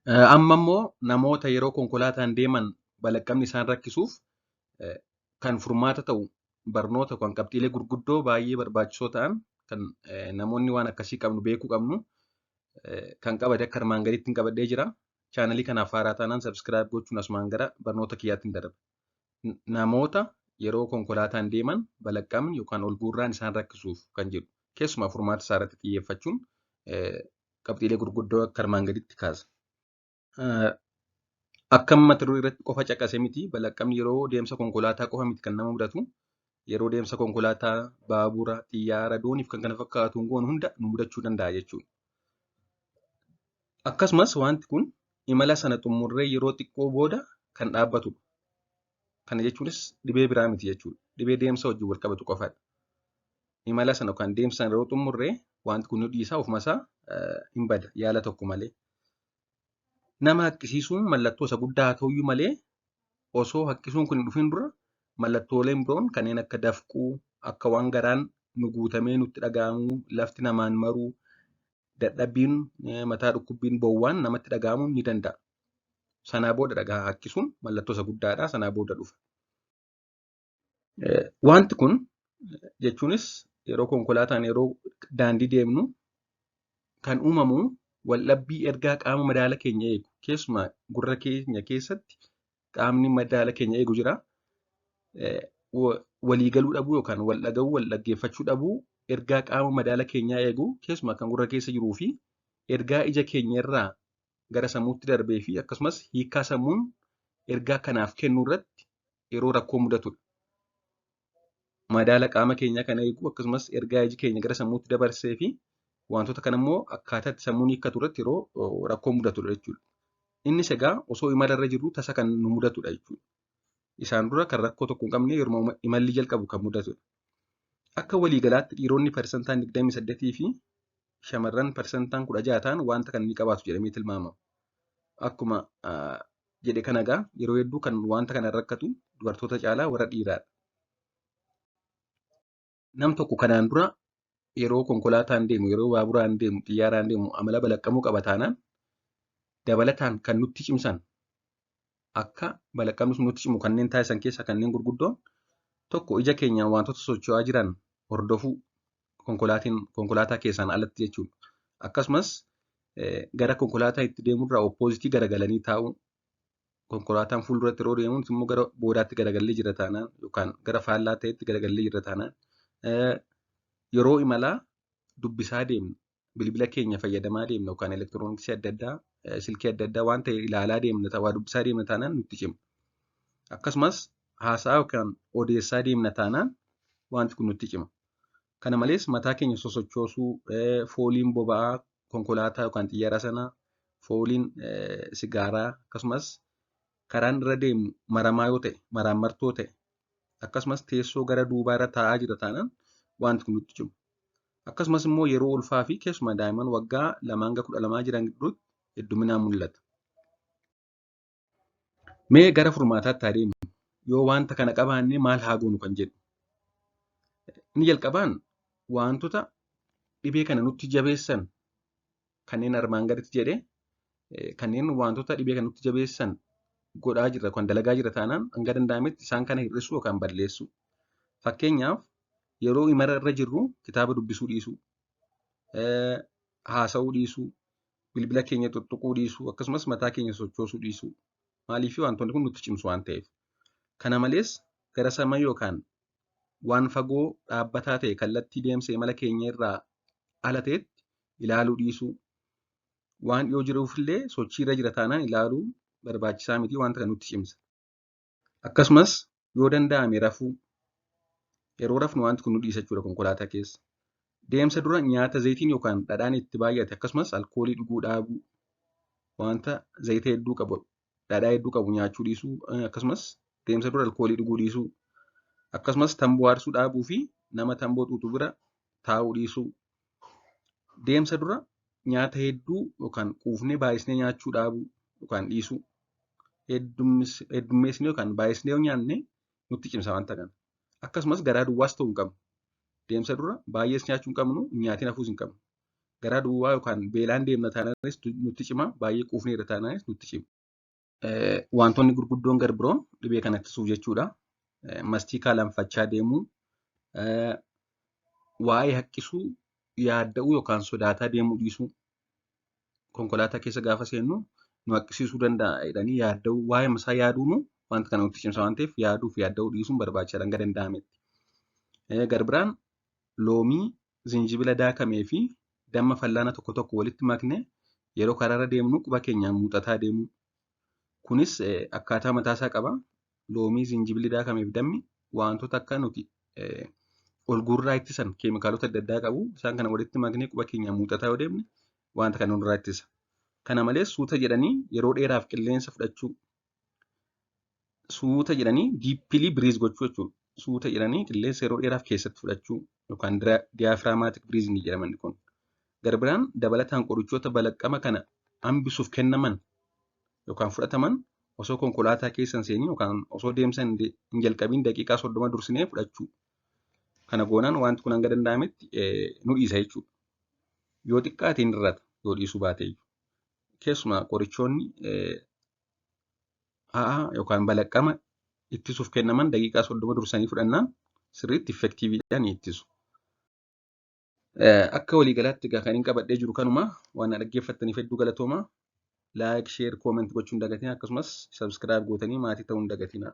Amma immoo namoota yeroo konkolaataan deeman balaqqamni isaan rakkisuuf kan furmaata ta'u barnoota kan qabxiilee gurguddoo baay'ee barbaachisoo ta'an kan namoonni waan akkasii qabnu beekuu qabnu kan qabate akka armaan gadiitti hin qabadhee jira. Chaanalii kanaaf haaraa taanaan subscribe gochuun asumaan gara barnoota kiyyaatti hin darba. Namoota yeroo konkolaataan deeman balaqqamni yookaan ol guurraan isaan rakkisuuf kan jedhu keessumaa furmaata isaa irratti xiyyeeffachuun qabxiilee gurguddoo akka armaan gadiitti kaasa. Akka mata duree irratti qofa caqase miti balaqqamni yeroo deemsa konkolaataa qofa miti kan nama mudatu. Yeroo deemsa konkolaataa, baabura, xiyyaara, dooniif kan kana fakkaatuun goonu hunda nu mudachuu danda'a jechuudha. Akkasumas wanti kun imala sana xumurree yeroo xiqqoo booda kan dhaabbatudha. Kana jechuunis dhibee biraa miti jechuudha. Dhibee deemsa wajjin wal qabatu qofadha. Imala sana yookaan deemsa sana yeroo xumurree wanti kun nu dhiisaa ofuma isaa hin bada yaala tokko malee. Nama haqqisiisuun mallattoo isa guddaa haa ta'uyyuu malee osoo haqqisuun kun hin dhufin dura mallattooleen biroon kanneen akka dafquu, akka waan garaan nu guutamee nutti dhaga'amuu, lafti namaan maruu, dadhabbiin, mataa dhukkubbiin, bowwaan namatti dhaga'amuu ni danda'a. Sanaa booda dhagaa haqqisuun mallattoo isa guddaadha. Sanaa booda dhufa. Wanti kun jechuunis yeroo konkolaataan yeroo daandii deemnu kan uumamu waldhabbii ergaa qaama madaala keenya eegu keessumaa gurra keenya keessatti qaamni madaala keenya eegu jira. Waliigaluu dhabuu yookaan wal dhaga'uu wal dhaggeeffachuu dhabuu ergaa qaama madaala keenyaa eegu keessumaa kan gurra keessa jiruu fi ergaa ija keenya irraa gara sammuutti darbee fi akkasumas hiikkaa sammuun ergaa kanaaf kennu irratti yeroo rakkoo mudatudha. Madaala qaama keenyaa kana eegu akkasumas ergaa iji keenya gara sammuutti dabarsee fi wantoota kana immoo akkaataa itti sammuun hiikkatu irratti yeroo rakkoo mudatudha jechuudha. Innis egaa osoo imala irra jirru tasa kan nu mudatudha jechuudha. Isaan dura kan rakkoo tokko hin qabne yeroo imalli jalqabu kan mudatudha. Akka waliigalaatti dhiironni parsantaan 28 fi shamarran parsantaan 16 ta'an wanta kana ni qabaatu jedhamee tilmaamama. Akkuma jedhe kana egaa yeroo hedduu kan wanta kana rakkatu dubartoota caalaa warra dhiiraadha. Nam tokko kanaan dura yeroo konkolaataan deemu, yeroo baaburaan deemu, xiyyaaraan deemu amala balaqqamuu qaba taanaan dabalataan kan nutti cimsan akka balaqqamni sun nutti cimu kanneen taasisan keessaa kanneen gurguddoon tokko ija keenyaan wantoota socho'aa jiran hordofuu konkolaataa keessaan alatti jechuudha. Akkasumas gara konkolaataa itti deemurraa oppoositii garagalanii taa'uu konkolaataan fuulduratti yeroo deemu immoo gara boodaatti garagallee jira taanaan yookaan gara faallaa ta'etti garagallee jira taanaan yeroo imalaa dubbisaa deemna bilbila keenya fayyadamaa deemna yookaan elektirooniksii adda addaa silkii adda addaa waan ta'e ilaalaa deemna waa dubbisaa deemna taanaan nutti cima. Akkasumas haasaa yookaan odeessaa deemna taanaan wanti kun nutti cima. Kana malees mataa keenya sosochoosuu, fooliin boba'aa konkolaataa yookaan xiyyaara sanaa, fooliin sigaaraa akkasumas karaan irra deemu maramaa yoo ta'e, maraammartoo ta'e akkasumas teessoo gara duubaa irra taa'aa jira taanaan wanti kun nutti cimu. Akkasumas immoo yeroo ulfaa fi keessumaa daa'imman waggaa 2 hanga 12 jiran gidduutti hedduminaan mul'ata. Mee gara furmaataatti haa deemnu. Yoo wanta kana qabaanne maal haa goonu kan jedhu. Inni jalqabaan wantoota dhibee kana nutti jabeessan kanneen armaan gaditti jedhe kanneen wantoota dhibee kana nutti jabeessan godhaa jirra kan dalagaa jirra taanaan hanga danda'ametti isaan kana hir'isuu yookaan balleessuu. Fakkeenyaaf yeroo imala irra jirru kitaaba dubbisuu dhiisuu, haasa'uu dhiisuu, bilbila keenya tuttuquu dhiisuu akkasumas mataa keenya sochoosuu dhiisuu. Maaliif wantoonni kun nutti cimsu waan ta'eef. Kana malees gara samii yookaan waan fagoo dhaabbataa ta'e kallattii deemsa imala keenya irraa ala ta'etti ilaaluu dhiisuu. Waan dhiyoo jiruufillee sochii irra jira taanaan ilaaluu barbaachisaa miti wanta kana nutti cimsa. Akkasumas yoo danda'ame rafuu. Yeroo rafnu wanti kun nu dhiisa jechuudha konkolaataa keessa. Deemsa dura nyaata zayitiin yookaan dhadhaan itti baay'ate akkasumas alkoolii dhuguu dhaabuu. Wanta zayita hedduu qabu dhadhaa hedduu qabu nyaachuu dhiisuu akkasumas deemsa dura alkoolii dhuguu dhiisuu. Akkasumas tamboo aarsuu dhaabuu fi nama tamboo xuuxu bira taa'uu dhiisuu. Deemsa dura nyaata hedduu yookaan quufnee baay'isnee nyaachuu dhaabuu yookaan dhiisuu. Heddummeessinee yookaan baay'isnee yoo nyaanne nutti cimsa wanta kana. Akkasumas garaa duwwaas ta'uu hin qabnu. Deemsa dura baay'ees nyaachuu hin qabnu, nyaatiin hafuus hin qabnu. Garaa duwwaa yookaan beelaan deemna taanaanis nutti cima. Baay'ee quufneerra taanaanis nutti cima. Wantoonni gurguddoon gar biroon dhibee kana ittisuuf jechuudha. Mastiikaa lanfachaa deemuu, waa'ee haqqisuu yaadda'uu yookaan sodaataa deemuu dhiisuu. Konkolaataa keessa gaafa seennu nu haqqisiisuu danda'a jedhanii yaadda'uu waa'ee masaa yaaduun wanta kana nutti cimsa waan ta'eef yaaduu fi yaadda'uu dhiisuun barbaachisaadha hanga danda'ametti. Gar biraan loomii, zinjibila daakamee fi damma fallaana tokko tokko walitti maknee yeroo karaarra deemnu quba keenyaan muuxataa deemuu. Kunis akkaataa mataasaa qaba. Loomii, zinjibilli daakamee fi dammi wantoota akka nuti ol gurraa ittisan keemikaalota adda addaa qabu. Isaan kana walitti maknee quba keenyaan muuxataa yoo deemne wanta kana nurraa ittisa. Kana malees suuta jedhanii yeroo dheeraaf qilleensa fudhachuu. Suuta jedhanii deeply breathe gochuu jechuudha. Suuta jedhanii qilleensa yeroo dheeraaf keessatti fudhachuu yookaan diaphragmatic breathing jedhama inni kun. Gar biraan dabalataan qorichoota balaqqama kana hambisuuf kennaman yookaan fudhataman osoo konkolaataa keessa hin seeniin yookaan osoo deemsa hin jalqabiin daqiiqaa 30 dursinee fudhachuu. Kana goonaan wanti kun hanga danda'ametti nu dhiisa jechuudha. Yoo xiqqaate hin hir'ata yoo dhiisuu baate iyyuu. Keessumaa qorichoonni ha'a yookaan balaqqama ittisuuf kennaman daqiiqaa 30 dursanii fudhannaan sirriitti effectiveiidhaan ni ittisu. Akka waliigalaatti egaa kan hin qabadhee jiru kanuma. Waan na dhaggeeffattaniif hedduu galatooma. Like, share, comment gochuu hin dagatinaa, akkasumas subscribe gootanii maatii ta'uu hin dagatinaa.